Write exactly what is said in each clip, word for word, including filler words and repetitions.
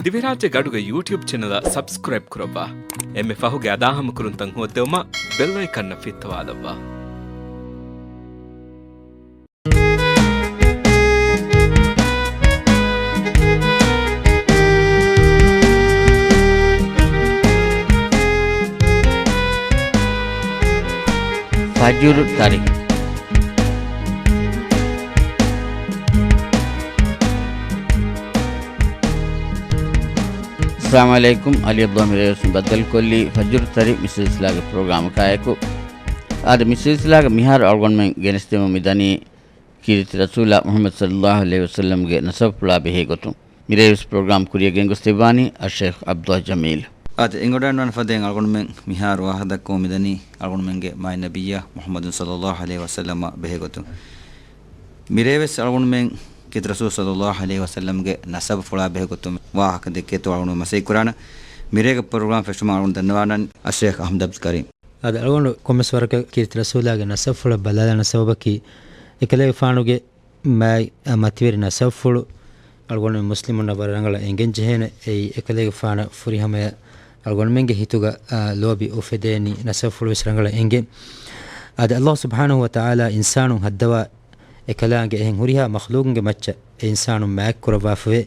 ދިވެހިރާއްޖޭގެ އަޑުގެ ޔޫޓިއުބް ޗެނަލަށް ސަބްސްކްރައިބް ކުރައްވާ. އެންމެ ފަހުގެ އަދާހަމަކުރުންތައް ހޯއްދެވުމަށް ބެލް އައިކަންއަށް ފިއްތަވާލައްވާ. ފަޖުރު ތަރި. އައްސަލާމު ޢަލައިކުމް. ޢަލީ ޢަބްދުﷲ މިރޭވެސް ބައްދަލުކޮށްލީ ފަޖުރު ތަރި މި ސިލްސިލާގެ ޕްރޮގްރާމަކާއެކު. އާދެ، މި ސިލްސިލާގަ މިހާރު އަޅުގަނޑުމެން ގެނެސްދެމުން މިދަނީ ކީރިތި ރަސޫލާ މުޙައްމަދު ޞައްލައްލާހު ޢަލައިހި ވަސައްލަމްގެ ނަސަބުފުޅާ ބެހޭގޮތުން. މިރޭވެސް ޕްރޮގްރާމް ކުރިއަށް ގެންގޮސްދެއްވާނީ އައްޝައިޚް ޢަބްދުﷲ ޖަމީލް. އާދެ، އެނގިވަޑައިގަންނަވާނެ ފަދައިން އަޅުގަނޑުމެން މިހާރު ވާހަކަ ދައްކަމުން މިދަނީ އަޅުގަނޑުމެންގެ މާތް ނަބިއްޔާ މުޙައްމަދު ޞައްލައްލާހު ޢަލައިހި ވަސައްލަމާ ބެހޭގޮތުން. މިރޭވެސް އަޅުގަނޑުމެން ކީރިތި ރަސޫލު ޞައްލައްލާހު ޢަލައިހި ވަސައްލަމްގެ ނަސަބުފުޅާ ބެހޭގޮތުން ވާހަކަ ދެއްކޭތޯ އަޅުގަނޑު މަސައްކަތް ކުރާނަން. މިރޭގެ ޕްރޮގްރާމް ފެށުމަށް އަޅުގަނޑު ދަންނަވާނަން އައްޝައިޚް އަޙްމަދު ޢަބްދުލް ކަރީމް. އަދި އަޅުގަނޑު ކޮންމެސް ވަރަކަށް ކީރިތި ރަސޫލާގެ ނަސަބުފުޅަށް ބަލާލާނެ ސަބަބަކީ، އެކަލޭގެފާނުގެ މާތް މަތިވެރި ނަސަބުފުޅު އަޅުގަނޑު މުސްލިމުންނަށް ވަރަށް ރަނގަޅަށް އެނގެން ޖެހޭނެ. އެއީ އެކަލޭގެފާނަށް ފުރިހަމަޔަށް އަޅުގަނޑުމެންގެ ހިތުގަ، އާ، ލޯބި އުފެދޭނީ، ނަސަބުފުޅު ވެސް ރަނގަޅަށް އެނގެން. އަދި ﷲ ސުބްޙާނަހު ވަތަޢާލާ އިންސާނުން ހައްދަވާ އެކަލާނގެ އެހެން ހުރިހާ މަޚްލޫޤުންގެ މައްޗަށް އެ އިންސާނުން މާތްކުރައްވާފަވޭ.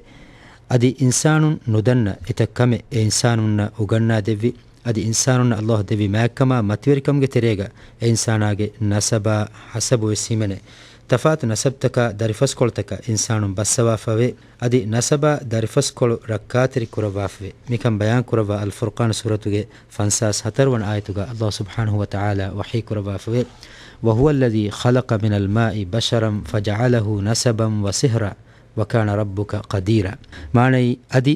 އަދި އިންސާނުން ނުދަންނަ އެތައް ކަމެއް އެ އިންސާނުންނަށް އުގަންނާދެއްވި. އަދި އިންސާނުންނަށް ﷲ ދެއްވި މާތްކަމާ މަތިވެރިކަމުގެ ތެރޭގަ އެ އިންސާނާގެ ނަސަބާ ހަސަބު ވެސް ހިމެނޭ. ތަފާތު ނަސަބުތަކާ ދަރިފަސްކޮޅުތަކަށް އިންސާނުން ބައްސަވާފަވޭ. އަދި ނަސަބާ ދަރިފަސްކޮޅު ރައްކާތެރި ކުރައްވާފަވޭ. މިކަން ބަޔާން ކުރައްވާ އަލް ފުރްޤާން ސޫރަތުގެ ފަންސާސް ހަތަރު ވަނަ އާޔަތުގަ ﷲ ސުބްޙާނަހު ވަތަޢާލާ ވަޙީ ކުރައްވާފަވޭ، "وهو الذي خلق من الماء بشرا فجعله نسبا وصهرا وكان ربك قديرا." މާނައީ، އަދި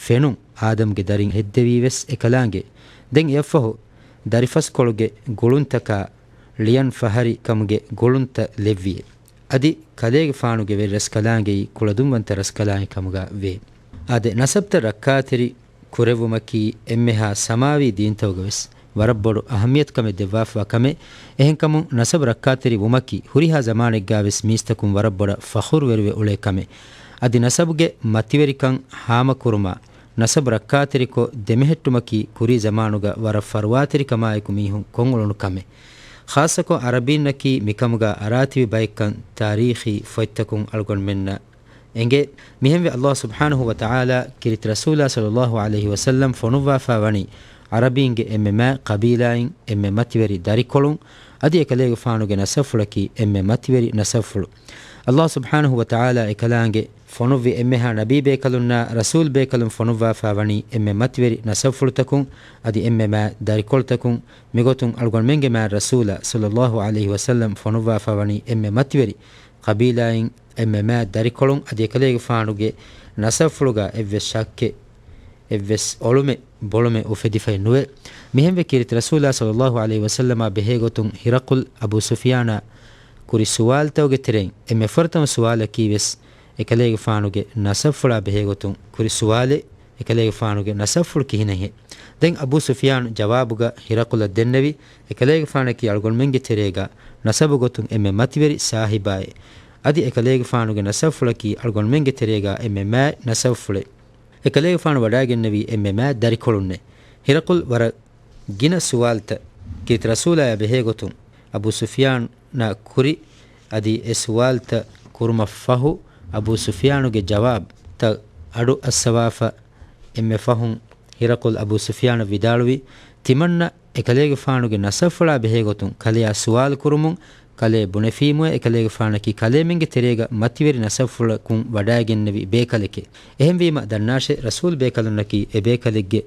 ފެނުން އާދަމްގެ ދަރިން ހެއްދެވީ ވެސް އެކަލާނގެ. ދެން އެއަށްފަހު ދަރިފަސްކޮޅުގެ ގުޅުންތަކާ ޅިޔަން ފަހަރި ކަމުގެ ގުޅުންތައް ލެއްވިއޭ. އަދި ކަލޭގެފާނުގެ ވެރި ރަސްކަލާނގެއީ ކުޅަދުންވަންތަ ރަސްކަލާނގެ ކަމުގަ ވޭ. އާދެ، ނަސަބްތައް ރައްކާތެރި ކުރެއްވުމަކީ އެންމެހާ ސަމާވީ ދީންތަކުގަ ވެސް ވަރަށް ބޮޑު އަހައްމިޔަތު ކަމެއް ދެއްވާފަވާ ކަމެއް. އެހެންކަމުން ނަސަބު ރައްކާތެރި ވުމަކީ ހުރިހާ ޒަމާނެއްގަ ވެސް މީސްތަކުން ވަރަށް ބޮޑަށް ފަޚުރުވެރިވެ އުޅޭ ކަމެއް. އަދި ނަސަބުގެ މަތިވެރިކަން ހާމަކުރުމާ، ނަސަބު ރައްކާތެރިކޮށް ދެމެހެއްޓުމަކީ ކުރީ ޒަމާނުގަ ވަރަށް ފަރުވާތެރިކަމާއެކު މީހުން ކޮށްއުޅުނު ކަމެއް. ޚާއްޞަކޮށް އަރަބީންނަކީ މިކަމުގަ އަރާތިބި ބައެއްކަން ތާރީޚީ ފޮތްތަކުން އަޅުގަނޑުމެންނަށް އެނގޭ. މިހެންވެ، ﷲ ސުބްޙާނަހު ވަތަޢާލާ ކީރިތި ރަސޫލާ ޞައްލައްލާހު ޢަލައިހި ވަސައްލަމް ފޮނުއްވާފަ ވަނީ އަރަބީންގެ އެންމެ މާތް ޤަބީލާއިން އެންމެ މަތިވެރި ދަރިކޮޅުން، އަދި އެކަލޭގެފާނުގެ ނަސަބުފުޅަކީ އެންމެ މަތިވެރި ނަސަބުފުޅު. ﷲ ސުބްޙާނަހު ވަތަޢާލާ އެކަލާނގެ ފޮނުއްވި އެންމެހާ ނަބީ ބޭކަލުންނާ ރަސޫލް ބޭކަލުން ފޮނުއްވާފަ ވަނީ އެންމެ މަތިވެރި ނަސަބުފުޅުތަކުން، އަދި އެންމެ މާތް ދަރިކޮޅުތަކުން. މިގޮތުން އަޅުގަނޑުމެންގެ މާތް ރަސޫލާ ޞައްލައްލާހު ޢަލައިހި ވަސައްލަމް ފޮނުއްވާފަ ވަނީ އެންމެ މަތިވެރި ޤަބީލާއިން އެންމެ މާތް ދަރިކޮޅުން. އަދި އެކަލޭގެފާނުގެ ނަސަބުފުޅުގަ އެއްވެސް ޝައްކެއް، އެއްވެސް އޮޅުމެއް ބޮޅުމެއް އުފެދިފައެއް ނުވޭ. މިހެންވެ، ކީރިތި ރަސޫލާ ޞައްލައްލާހު ޢަލައިހި ވަސައްލަމާ ބެހޭގޮތުން ހިރަޤުލް އަބޫ ސުފްޔާނާ ކުރި ސުވާލުތަކުގެ ތެރެއިން އެންމެ ފުރަތަމަ ސުވާލަކީ ވެސް އެކަލޭގެފާނުގެ ނަސަބުފުޅާ ބެހޭގޮތުން ކުރި ސުވާލެއް، އެކަލޭގެފާނުގެ ނަސަބުފުޅު ކިހިނެއްހޭ؟ ދެން އަބޫ ސުފްޔާނު ޖަވާބުގަ ހިރަޤުލަށް ދެންނެވި، އެކަލޭގެފާނަކީ އަޅުގަނޑުމެންގެ ތެރޭގަ ނަސަބު ގޮތުން އެންމެ މަތިވެރި ސާހިބާއޭ. އަދި އެކަލޭގެފާނުގެ ނަސަބުފުޅަކީ އަޅުގަނޑުމެންގެ ތެރޭގަ އެންމެ މާތް ނަސަބުފުޅެއް. އެކަލޭގެފާނު ވަޑައިގެންނެވީ އެންމެ މާތް ދަރިކޮޅުންނޭ. ހިރަޤުލް ވަރަށް ގިނަ ސުވާލުތައް ކީރިތި ރަސޫލާޔާ ބެހޭގޮތުން އަބޫ ސުފްޔާނަށް ކުރި. އަދި އެ ސުވާލުތައް ކުރުމަށް ފަހު، އަބޫ ސުފްޔާނުގެ ޖަވާބުތައް އަޑު އައްސަވާފަ، އެންމެ ފަހުން ހިރަޤުލް އަބޫ ސުފްޔާނަށް ވިދާޅުވީ، ތިމަންނަ އެކަލޭގެފާނުގެ ނަސަބުފުޅާ ބެހޭގޮތުން ކަލެޔާ ސުވާލު ކުރުމުން، ކަލޭ ބުނެފީމުއޭ، އެކަލޭގެފާނަކީ ކަލޭމެންގެ ތެރޭގަ މަތިވެރި ނަސަބުފުޅަކުން ވަޑައިގެންނެވި ބޭކަލެކޭ. އެހެންވީމަ، ދަންނާށޭ، ރަސޫލް ބޭކަލުންނަކީ އެ ބޭކަލެއްގެ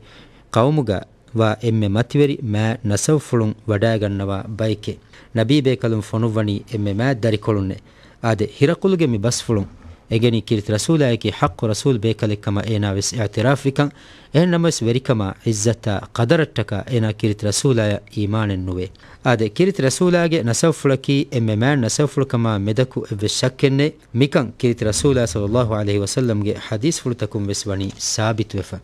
ޤައުމުގަ ވާ އެންމެ މަތިވެރި މާތް ނަސަބުފުޅުން ވަޑައިގަންނަވާ ބައެކޭ. ނަބީ ބޭކަލުން ފޮނުއްވަނީ އެންމެ މާތް ދަރިކޮޅުންނޭ. އާދެ، ހިރަޤުލުގެ މި ބަސްފުޅުން އެނގެނީ ކީރިތި ރަސޫލާޔަކީ ޙައްޤު ރަސޫލް ބޭކަލެއްކަމަށް އޭނާ ވެސް އިޢުތިރާފްވިކަން. އެހެން ނަމަވެސް، ވެރިކަމާ، ޢިއްޒަތާ، ޤަދަރަށްޓަކާ އޭނާ ކީރިތި ރަސޫލާޔަށް އީމާނެއް ނުވޭ. އާދެ، ކީރިތި ރަސޫލާގެ ނަސަބުފުޅަކީ އެންމެ މާތް ނަސަބުފުޅުކަމާ މެދަކު އެއްވެސް ޝައްކެއްނެތް. މިކަން ކީރިތި ރަސޫލާ ޞައްލައްލާހު ޢަލައިހި ވަސައްލަމްގެ ޙަދީޘްފުޅުތަކުން ވެސް ވަނީ ސާބިތުވެފަ.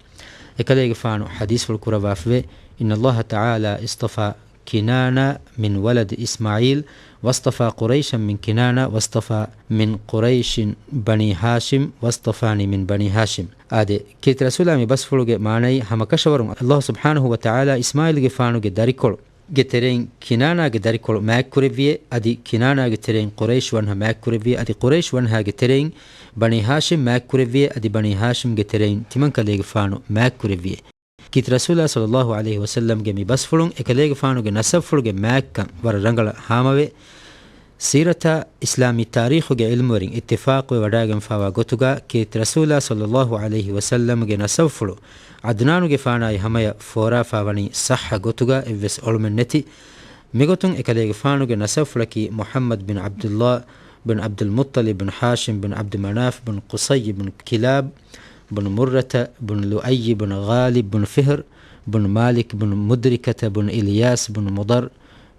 އެކަލޭގެފާނު ޙަދީޘްފުޅު ކުރައްވާފަވޭ، إن الله تعالى اصطفى كنانة من ولد إسماعيل، واصطفى قريشا من كنانة، واصطفى من قريش بني هاشم، واصطفاني من بني هاشم. އާދެ، ކީރިތި ރަސޫލާ މި ބަސްފުޅުގެ މާނައީ، ހަމަކަށަވަރުން އައްލާހު ސުބްޙާނަހު ވަ ތަޢާލާ އިސްމާޢީލްގެފާނުގެ ދަރިކޮޅު ގެ ތެރެއިން ކިނާނާގެ ދަރިކޮޅު މާތްކުރެއްވިއޭ، އަދި ކިނާނާގެ ތެރެއިން ޤުރައިޝް ވަންހަ މާތްކުރެއްވިއޭ، އަދި ޤުރައިޝް ވަންހާގެ ތެރެއިން ބަނީ ހާޝިމް މާތްކުރެއްވިއޭ، އަދި ބަނީ ހާޝިމްގެ ތެރެއިން ތިމަންކަލޭގެފާނު މާތްކުރެއްވިއޭ. ކީރިތި ރަސޫލާ ޞައްލައްލާހު ޢަލައިހި ވަސައްލަމްގެ މި ބަސްފުޅުން އެކަލޭގެފާނުގެ ނަސަބްފުޅުގެ މާތްކަން ވަރަށް ރަނގަޅަށް ހާމަވޭ. ސީރަތާ، އިސްލާމީ ތާރީޚުގެ ޢިލްމުވެރިން އިއްތިފާޤުވެ ވަޑާގެންފާވާ ގޮތުގަ، ކީރިތި ރަސޫލާ ޞައްލައްލާހު ޢަލައިހި ވަސައްލަމްގެ ނަސަބްފުޅު ޢަދްނާނުގެފާނާއި ހަމަޔަށް ފޯރާފާވަނީ ޞައްޙަ ގޮތުގަ އެއްވެސް އޮޅުމެއް ނެތި. މިގޮތުން އެކަލޭގެފާނުގެ ނަސަބްފުޅަކީ މުޙައްމަދު ބިން ޢަބްދުﷲ ބިން ޢަބްދުލް މުއްޠަލިބް ބިން ހާޝިމް ބިން ޢަބްދު މަނާފް ބިން ޤުޞައްޔި ބިން ކިލާބް ބިން މުއްރަތަ ބިން ލުއައްޔި ބިން ޣާލިބް ބިން ފިހްރު ބިން މާލިކް ބިން މުދްރިކަތަ ބިން އިލްޔާސް ބިން މުޟައްރު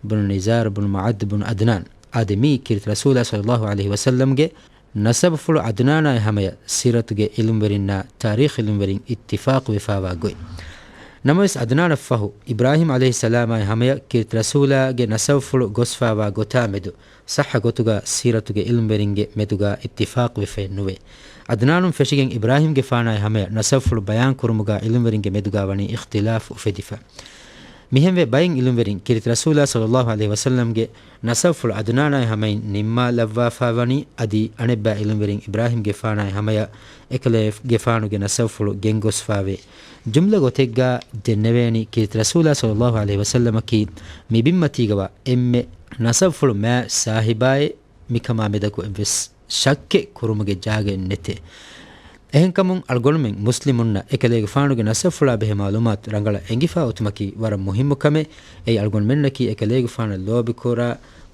ބިން ނިޒާރު ބިން މުޢައްދު ބިން ޢަދްނާން. އާދެ، މީ ކީރިތި ރަސޫލާ ޞައްލައްލާހު ޢަލައިހި ވަސައްލަމްގެ ނަސަބުފުޅު ޢަދްނާނާއި ހަމަޔަށް ސީރަތުގެ ޢިލްމުވެރިންނާ ތާރީޚު ޢިލްމުވެރިން އިއްތިފާޤުވެފާވާ ގޮތް. ނަމަވެސް، ޢަދްނާނަށްފަހު އިބްރާހީމް ޢަލައިހިއްސަލާމާއި ހަމަޔަށް ކީރިތި ރަސޫލާގެ ނަސަބުފުޅު ގޮސްފާވާ ގޮތާ މެދު ޞައްޙަ ގޮތުގަ ސީރަތުގެ ޢިލްމުވެރިންގެ މެދުގަ އިއްތިފާޤުވެފައެއް ނުވޭ. ޢަދްނާނުން ފެށިގެން އިބްރާހީމްގެފާނާއި ހަމަޔަށް ނަސަބުފުޅު ބަޔާން ކުރުމުގަ ޢިލްމުވެރިންގެ މެދުގަ ވަނީ އިޚްތިލާފު އުފެދިފަ. މިހެންވެ، ބައެއް ޢިލްމުވެރިން ކީރިތި ރަސޫލާ ޞައްލައްލާހު ޢަލައިހި ވަސައްލަމްގެ ނަސަބުފުޅު ޢަދްނާނާއި ހަމައިން ނިންމާލައްވާފާވަނީ، އަދި އަނެއްބައި ޢިލްމުވެރިން އިބްރާހީމްގެފާނާއި ހަމަޔަށް އެކަލޭގެފާނުގެ ނަސަބުފުޅު ގެންގޮސްފާވޭ. ޖުމްލަ ގޮތެއްގަ ދެންނެވޭނީ، ކީރިތި ރަސޫލާ ޞައްލައްލާހު ޢަލައިހި ވަސައްލަމަކީ މި ބިންމަތީގަވާ އެންމެ ނަސަބުފުޅު މާތް ސާހިބާއޭ، މިކަމާ މެދަކު އެއްވެސް ޝައްކެއް ކުރުމުގެ ޖާގައެއް ނެތޭ. އެހެންކަމުން، އަޅުގަނޑުމެން މުސްލިމުންނަށް އެކަލޭގެފާނުގެ ނަސަބުފުޅާ ބެހޭ މަޢުލޫމާތު ރަނގަޅަށް އެނގިފާ އޮތުމަކީ ވަރަށް މުހިއްމު ކަމެއް. އެއީ އަޅުގަނޑުމެންނަކީ އެކަލޭގެފާނަށް ލޯބިކުރާ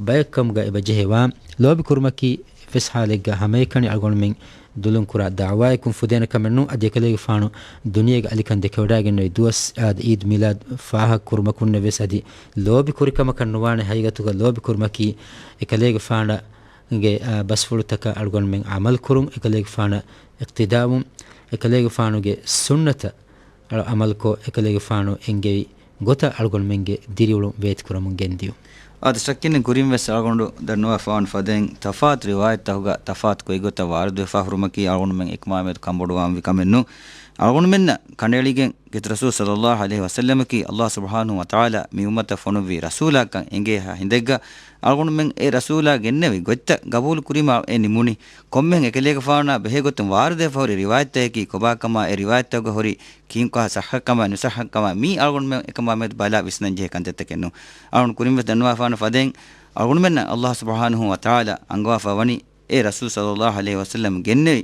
ބަޔަކު ކަމުގަ އެބަ ޖެހޭ ވާން. ލޯބިކުރުމަކީ އެއްވެސް ޙާލެއްގަ ހަމައެކަނި އަޅުގަނޑުމެން ދުލުން ކުރާ ދަޢުވާއަކުން ފުދޭނެ ކަމެއް ނޫން. އަދި އެކަލޭގެފާނު ދުނިޔޭގެ އަލިކަން ދެކެވަޑައިގެންނެވި ދުވަސް އާދެ، އީދު މީލާދު ފާހަގަ ކުރުމަކުންނެއް ވެސް އަދި ލޯބި ކުރި ކަމަކަށް ނުވާނެ. ހަގީގަތުގަ ލޯބި ކުރުމަކީ އެކަލޭގެފާނަށް ގެ، އާ، ބަސްފުޅުތަކަށް އަޅުގަނޑުމެން ޢަމަލުކުރުން، އެކަލޭގެފާނަށް އިޤްތިދާވުން، އެކަލޭގެފާނުގެ ސުންނަތަށް އަޅު، ޢަމަލުކޮށް، އެކަލޭގެފާނު އެންގެވި ގޮތަށް އަޅުގަނޑުމެންގެ ދިރިއުޅުން ވޭތިކުރަމުން ގެންދިޔުން. އާދެ، ޝައްކެއްނެތް ކުރިން ވެސް އަޅުގަނޑު ދަންނަވާފާވާނެ ފަދައިން، ތަފާތު ރިވާޔަތްތަކުގަ ތަފާތު ގޮތްގޮތަށް ވާރިދުވެފާ ހުރުމަކީ އަޅުގަނޑުމެން އެކަމާ މެދު ކަންބޮޑުވާންވީ ކަމެއް ނޫން. އަޅުގަނޑުމެންނަށް ކަނޑައެޅިގެން ކީރިތި ރަސޫލު ޞައްލައްލާހު ޢަލައިހި ވަސައްލަމަކީ އައްލާހު ސުބްޙާނަހު ވަތަޢާލާ މި އުއްމަތަށް ފޮނުއްވި ރަސޫލާކަން އެނގޭހާ ހިނދެއްގަ، އަޅުގަނޑުމެން އެ ރަސޫލާ ގެންނެވި ގޮތްތައް ގަބޫލު ކުރީމާ އެ ނިމުނީ. ކޮންމެހެން އެކަލޭގެފާނާ ބެހޭގޮތުން ވާރިދުވެފަ ހުރި ރިވާޔަތްތަކަކީ ކޮބާކަމާ، އެ ރިވާޔަތްތަކުގަ ހުރި ކީއްކާ ޞައްޙަކަމާ ނުޞައްޙަކަމާ މީ އަޅުގަނޑުމެން އެކަމާ މެދު ބަލާ ވިސްނަން ޖެހޭ ކަންތައްތަކެއް ނޫން. އަޅުގަނޑު ކުރިން ވެސް ދަންނަވާފާނެ ފަދައިން، އަޅުގަނޑުމެންނަށް އައްލާހު ސުބްޙާނަހު ވަތަޢާލާ އަންގަވާފާ ވަނީ އެ ރަސޫލު ޞައްލައްލާހު ޢަލައިހި ވަސައްލަމް ގެންނެވި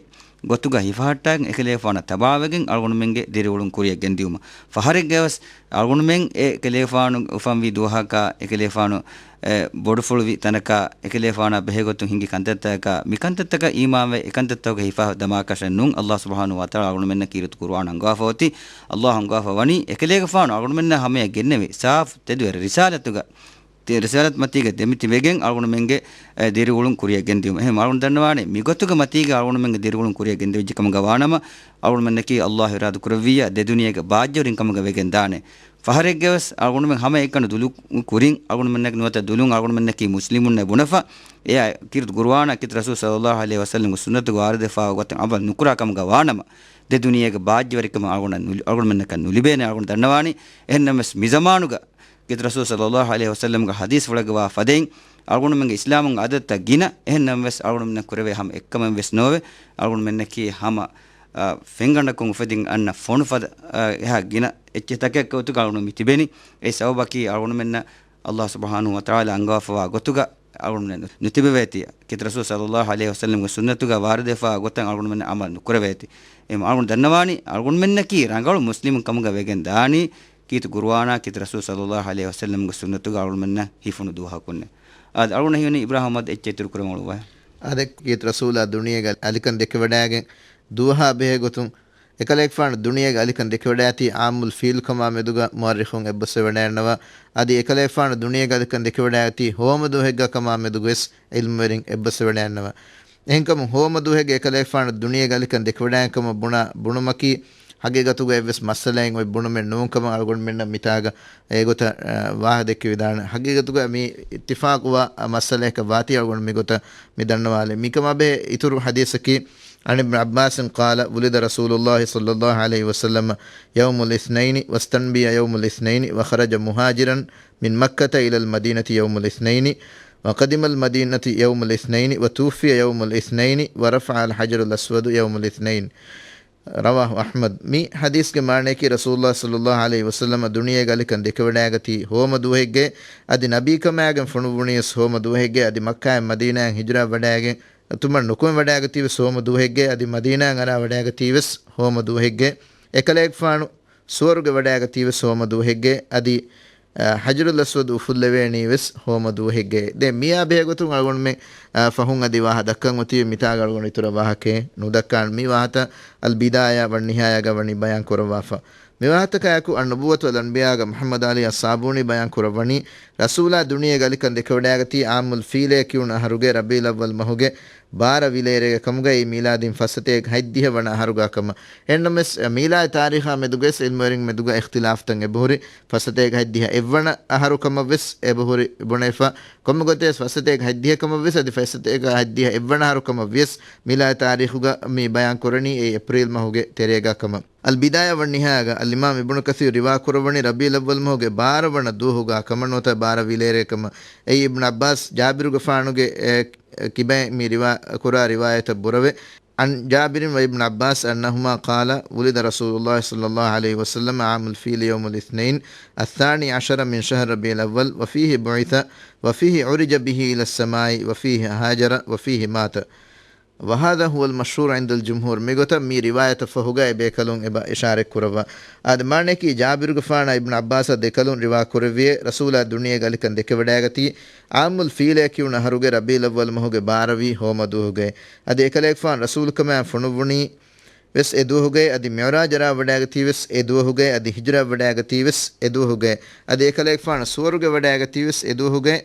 ގޮތުގަ ހިފަހައްޓާގެން އެކަލޭގެފާނަށް ތަބާވެގެން އަޅުގަނޑުމެންގެ ދިރިއުޅުން ކުރިއަށް ގެންދިއުމަށް. ފަހަރެއްގަވެސް އަޅުގަނޑުމެން އެކަލޭގެފާނު އުފަންވި ދުވަހަކާ، އެކަލޭގެފާނު އެ، ބޮޑުފުޅުވި ތަނަކާ، އެކަލޭގެފާނާ ބެހޭގޮތުން ހިނގި ކަންތައްތަކަކާ، މި ކަންތައްތަކަށް އީމާންވެ، އެ ކަންތައްތަކުގަ ހިފާ ދަމާކަށެއް ނޫން. އައްލާހު ސުބްޙާނަހު ވަތަޢާލާ އަޅުގަނޑުމެންނަށް ކީރިތި ޤުރުއާން އަންގަވާފަ އޮތީ. އައްލާހު އަންގަވާފަ ވަނީ، އެކަލޭގެފާނު އަޅުގަނޑުމެންނާ ހަމަޔަށް ގެންނެވި ސާފު ތެދުވެރި ރިސާލަތުގަ، ތި ރިސާލަތު މަތީގަ ދެމިތިބެގެން އަޅުގަނޑުމެންގެ، އެ، ދިރިއުޅުން ކުރިއަށް ގެންދިއުމަށް. އެހެން އަޅުގަނޑު ދަންނަވާނެ، މިގޮތުގެ މަތީގަ އަޅުގަނޑުމެންގެ ދިރިއުޅުން ކުރިއަށް ގެންދެވިއްޖެ ކަމުގަ ވާނަމަ، އަޅުގަނޑުމެންނަކީ އައްލާހު އިރާދަ ކުރެއްވިއްޔާ ދެ ދުނިޔޭގެ ބާއްޖަވެރިން ކަމުގަ ވެގެން ދާނެ. ފަހަރެއްގަވެސް އަޅުގަނޑުމެން ހަމައެކަނި ދުލު ކުރިން އަޅުގަނޑުމެންނަކީ ނުވަތަ ދުލުން އަޅުގަނޑުމެންނަކީ މުސްލިމުންނޭ ބުނެފަ، އެއާ ކީރިތި ޤުރުއާނާ ކީރިތި ރަސޫލު ޞައްލައްލާހު ޢަލައިހި ވަސައްލަމްގެ ސުންނަތުގަ ވާރިދުވެފާ ގޮތަށް ޢަމަލު ނުކުރާ ކަމުގަ ވާނަމަ، ދެ ދުނިޔޭގެ ބާއްޖަވެރިކަމެއް އަޅުގަނޑަށް ނުލި، އަޅުގަނޑުމެންނަކަށް ނުލިބޭނެ އަޅުގަނޑު ދަންނަވާނީ. އެހެންނަމަވެސް މިޒަމާނުގަ ކީރިތި ރަސޫލު ޞައްލައްލާހު ޢަލައިހި ވަސައްލަމްގެ ޙަދީޘްފުޅެއްގަ ވާ ފަދައިން، އަޅުގަނޑުމެންގެ އިސްލާމުން އާދަތްތައް ގިނަ، އެހެންނަމަވެސް އަޅުގަނޑުމެންނަށް ކުރެވޭ ހަމަ އެއްކަމެއް ވެސް ނޯވެ. އަޅުގަނޑުމެންނަކީ ހަމަ، އަ، ފެންގަނޑަކުން އުފެދިން އަންނަ ފޮނު ފަދަ، އަ، އެހާ ގިނަ އެއްޗެއް ތަކެއް ގޮތުގަ އަޅުގަނޑު މި ތިބެނީ. އެ ސަބަބަކީ އަޅުގަނޑުމެންނަށް އައްލާހު ސުބްޙާނަހު ވަތަޢާލާ އަންގަވާފަވާ ގޮތުގަ އަޅުގަނޑުމެން ނުތިބެވޭތީ. ކީރިތި ރަސޫލު ޞައްލައްލާހު ޢަލައިހި ވަސައްލަމްގެ ސުންނަތުގަ ވާރިދުވެފާ ގޮތަށް އަޅުގަނޑުމެން ޢަމަލު ނުކުރެވޭތީ. އެހެން އަޅުގަނޑު ދަންނަވާނީ، އަޅުގަނޑުމެންނަކީ ރަނގަޅު މުސްލިމުން ކަމުގަ ވެގެން ދާނީ، ކީރިތި ޤުރުއާނާ ކީރިތި ރަސޫލު ޞައްލައްލާހު ޢަލައިހި ވަސައްލަމްގެ ސުންނަތުގަ އަޅުގަނޑުމެންނަށް ހިފުނު ދުވަހަކުންނޭ. އާދެ، އަޅުގަނޑަށް ހީވަނީ އިބްރާހީމް އަޙްމަދު އެއްޗެއް އިތުރު ކުރަމުން އުޅުއްވާ. އާދެ، ކީރިތި ރަސޫލާ ދުނިޔޭގަ އަލިކަން ދެކެވަޑައިގެން ދުވަހާ ބެހޭ ގޮތުން އެކަލޭގެފާނު ދުނިޔޭގަ އަލިކަން ދެކެވަޑައިގަތީ ޢާއްމުލް ފީލު ކަމާ މެދުގަ މުއައްރިޚުން އެއްބަސްވެވަޑައިގަންނަވާ. އަދި އެކަލޭގެފާނު ދުނިޔޭގަ އަލިކަން ދެކެވަޑައިގަތީ ހޯމަ ދުވަހެއްގަ ކަމާ މެދުގަވެސް ޢިލްމުވެރިން އެއްބަސްވެވަޑައިގަންނަވާ. އެހެންކަމުން ހޯމަ ދުވަހެއްގަ އެކަލޭގެފާނު ދުނިޔޭގަ އަލިކަން ދެކެވަޑައިގެން ކަމަށް ބުނާ ބުނުމަކީ ހަގީގަތުގަ އެއްވެސް މައްސަލައެއް އޮތް ބުނުމެއް ނޫން ކަމަށް އަޅުގަނޑުމެންނަށް މިތާގަ އެގޮތަށް، އަ، ވާހަ ދެއްކި ވިދާނެ. ހަގީގަތުގަ މި އިއްތިފާޤުވާ މައްސަލައަކަށް ވާތީ އަޅުގަނޑު މިގޮތަށް މި ދަންނަވާލެ. މިކަމާ ބެހޭ އިތުރު ޙަދީޘަކީ، عن ابن عباس قال: ولد رسول الله صلى الله عليه وسلم يوم الاثنين واستنبي يوم الاثنين وخرج مهاجرا من مكة إلى المدينة يوم الاثنين وقدم المدينة يوم الاثنين وتوفي يوم الاثنين ورفع الحجر الأسود يوم الاثنين. رواه أحمد. މި ޙަދީޘްގެ މާނަޔަކީ، ރަސޫލުﷲ ޞައްލަﷲ ޢަލައިހި ވަސައްލަމަ ދުނިޔޭގަ އަލިކަން ދެކެވަޑައިގަތީ ހޯމަ ދުވަހެއްގައި، އަދި ނަބީކަމާގެން ފޮނުއްވުނީވެސް ހޯމަ ދުވަހެއްގައި، އަދި މައްކާއިން މަދީނާއަށް ހިޖުރާ ވަޑައިގެން، އަތުމަށް ނުކުމެ ވަޑައިގަތީވެސް ހޯމަ ދުވަހެއްގައި، އަދި މަދީނާއަށް އަރާ ވަޑައިގަތީވެސް ހޯމަ ދުވަހެއްގައި، އެކަލޭގެފާނު ސުވަރުގެ ވަޑައިގަތީވެސް ހޯމަ ދުވަހެއްގައި، އަދި، އަ، ޙަޖަރުލް އަސްވަދު އުފުއްލެވޭނީވެސް ހޯމަ ދުވަހެއްގައި. ދެން މިއާ ބެހޭގޮތުން އަޅުގަނޑުމެން، އަ، ފަހުން އަދި ވާހަ ދައްކަން އޮތީ މިތާގަ އަޅުގަނޑު އިތުރަށް ވާހަކައެއް ނުދައްކާން. މި ވާހަތައް އަލް ބިދާޔާ ވަން ނިހާޔާގަ ވަނީ ބަޔާން ކުރައްވާފަ. މި ވާހަތަކާއެކު އައްނުބުއްވަތު ވަލް އަންބިޔާގަ މުޙައްމަދު ޢަލީ އައްސާބޫނީ ބަޔާން ކުރައްވަނީ، ރަސޫލާ ދުނިޔޭގަ އަލިކަން ދެކެވަޑައިގަތީ ޢާމުލް ފީލޭ ކިޔުނު އަހަރުގެ ރަބީޢުލް އައްވަލް މަހުގެ ބާރަ ވިލޭރޭގެ ކަމުގައި މީލާދީން ފައްސަތޭކަ ހަތްދިހަ ވަނަ އަހަރުގާ ކަމަށް. އެހެންނަމަވެސް، މީލާދީ ތާރީޚާ މެދުގައި ވެސް ޢިލްމުވެރިން މެދުގަ އިޚްތިލާފްތައް އެބަހުރި، ފައްސަތޭކަ ހަތްދިހަ އެއްވަނަ އަހަރު ކަމަށް ވެސް އެބަހުރި ބުނެފަ. ކޮންމެ ގޮތެއް ވެސް ފައްސަތޭކަ ހަތްދިހަ ކަމަށް ވެސް، އަދި ފައްސަތޭކަ ހަތްދިހަ އެއްވަނަ އަހަރު ކަމަށް ވިޔަސް، މީލާދީ ތާރީޚުގަ މި ބަޔާން ކުރަނީ އެއީ އޭޕްރީލް މަހުގެ ތެރޭގާ ކަމަށް. އަލް ބިދާޔާ ވަން ނިހާޔާގަ އަލް އިމާމް އިބްނު ކަސީރު ރިވާ ކުރައްވަނީ ރަބީޢުލް އައްވަލް މަހުގެ ބާރަ ވަނަ ދުވަހުގާ ކަމަށް ނުވަތަ ބާރަ ވިލޭރޭ ކަމަށް. އެއީ އިބްނު ޢައްބާސް ޖާބިރުގެފާނުގެ، އެ، ކިބައިން މި ރިވާ ކުރާ ރިވާޔަތަށް ބުރަވެ. عن جابر وابن عباس أنهما قال: ولد رسول الله صلى الله عليه وسلم عام الفيل يوم الاثنين الثاني عشر من شهر ربيع الأول وفيه بعث وفيه عرج به إلى السماء وفيه هاجر وفيه مات. وهذا هو المشهور عند الجمهور. މިގޮތަށް މި ރިވާޔަތަށް ފަހުގައި ބޭކަލުން އެބަ އިޝާރަތް ކުރައްވާ. އާދެ، މާނަޔަކީ، ޖާބިރުގެފާނާ އިބްނު ޢައްބާސަށް ދެކަލުން ރިވާ ކުރެއްވިއޭ، ރަސޫލާ ދުނިޔޭގަ އަލިކަން ދެކެވަޑައިގަތީ ޢާމުލް ފީލޭ ކިޔުނު އަހަރުގެ ރަބީޢުލް އައްވަލް މަހުގެ ބާރަ ވީ ހޯމަ ދުވަހުގައި. އަދި އެކަލޭގެފާނު ރަސޫލުކަމާ ފޮނުއްވުނީ ވެސް އެ ދުވަހުގައި، އަދި މިޢުރާޖަށް އަރާ ވަޑައިގަތީ ވެސް އެ ދުވަހުގައި، އަދި ހިޖުރަ ވަޑައިގަތީ ވެސް އެ ދުވަހުގައި، އަދި އެކަލޭގެފާނު ސުވަރުގެ ވަޑައިގަތީ ވެސް އެ ދުވަހުގައި.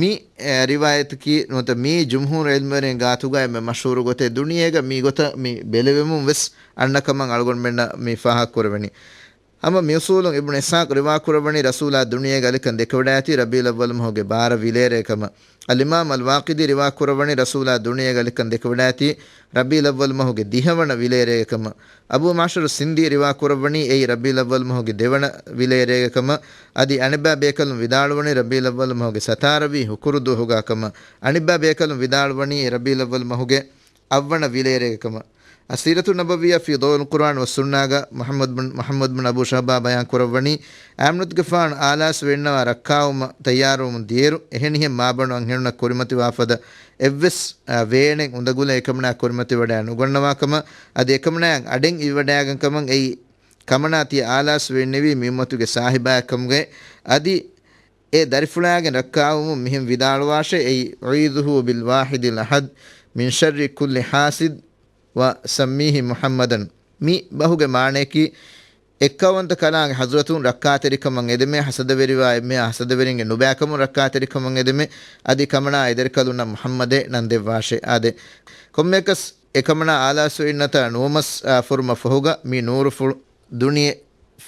މި، އެ، ރިވާޔަތަކީ ނުވަތަ މިއީ ޖުމްހޫރު ޢިލްމުވެރިން ގާތުގައި އެންމެ މަޝްހޫރު ގޮތެއް. ދުނިޔޭގަ މި ގޮތަށް މި ބެލެވެމުން ވެސް އަންނަ ކަމަށް އަޅުގަނޑުމެންނަށް މި ފާހަގަ ކުރެވެނީ. ހަމަ މިއުސޫލުން އިބްނު އިސްޙާޤް ރިވާ ކުރައްވަނީ ރަސޫލާ ދުނިޔޭގަ އަލިކަން ދެކެވަޑައިގަތީ ރަބީޢުލް އައްވަލް މަހުގެ ބާރަ ވިލޭރޭ ކަމަށް. އަލް އިމާމް އަލް ވާޤިދީ ރިވާ ކުރައްވަނީ ރަސޫލާ ދުނިޔޭގަ އަލިކަން ދެކެވަޑައިގަތީ ރަބީޢުލް އައްވަލް މަހުގެ ދިހަވަނަ ވިލޭރޭގެ ކަމަށް. އަބޫ މަޢުޝަރު ސިންދީ ރިވާ ކުރައްވަނީ އެއީ ރަބީޢުލް އައްވަލް މަހުގެ ދެވަނަ ވިލޭރޭގެ ކަމަށް. އަދި އަނެއްބައި ބޭކަލުން ވިދާޅުވަނީ ރަބީޢުލް އައްވަލް މަހުގެ ސަތާރަ ވީ ހުކުރު ދުވަހުގާ ކަމަށް. އަނެއްބައި ބޭކަލުން ވިދާޅުވަނީ ރަބީޢުލް އައްވަލް މަހުގެ އަށްވަނަ ވިލޭރޭގެ ކަމަށް. އައްސީރަތު ނަބަވިއްޔާ ފީ ޟައުއިލް ޤުރްއާން ވައްސުންނާގަ މުޙައްމަދު ބިން، މުޙައްމަދު ބިން އަބޫ ޝަހްބާ ބަޔާން ކުރައްވަނީ، އާމިނަތުގެފާނު އާލާސް ވެއްނަވާ ރައްކާވުމަށް ތައްޔާރުވަމުން ދިޔައިރު، އެހެނިހެން މާބަނޑު އަންހެނުންނަށް ކުރިމަތިވާފަދަ އެއްވެސް، އާ، ވޭނެއް އުނދަގުލެއް އެކަމަނާ ކުރިމަތިވަޑައި ނުގަންނަވާ ކަމަށް، އަދި އެކަމަނާއަށް އަޑެއް އިވިވަޑައިގަން ކަމަށް އެއީ، ކަމަނާ ތިޔަ އާލާސް ވެއްނެވީ މި އުއްމަތުގެ ސާހިބާއެއް ކަމުގައި، އަދި އެ ދަރިފުޅާގެން ރައްކާވުމުން މިހެން ވިދާޅުވާށޭ، އެއީ، أعيذه بالواحد الأحد من شر كل حاسد وسميه محمدا. މި ބަހުގެ މާނަޔަކީ، އެއްކައުވަންތަ ކަލާނގެ ޙަޟްރަތުން ރައްކާތެރިކަމަށް އެދެމޭ، ޙަސަދަވެރިވާ އެންމެހާ ޙަސަދަވެރިންގެ ނުބައިކަމުން ރައްކާތެރިކަމަށް އެދެމޭ، އަދި ކަމަނާ އެދަރިކަލުންނަށް މުޙައްމަދޭ ނަން ދެއްވާށޭ. އާދެ، ކޮންމެއަކަސް އެކަމަނާ އާލާސްވެ އިންނަތާ ނުވަމަސް، އާ، ފުރުމަށް ފަހުގަ މި ނޫރުފުޅު ދުނިޔެ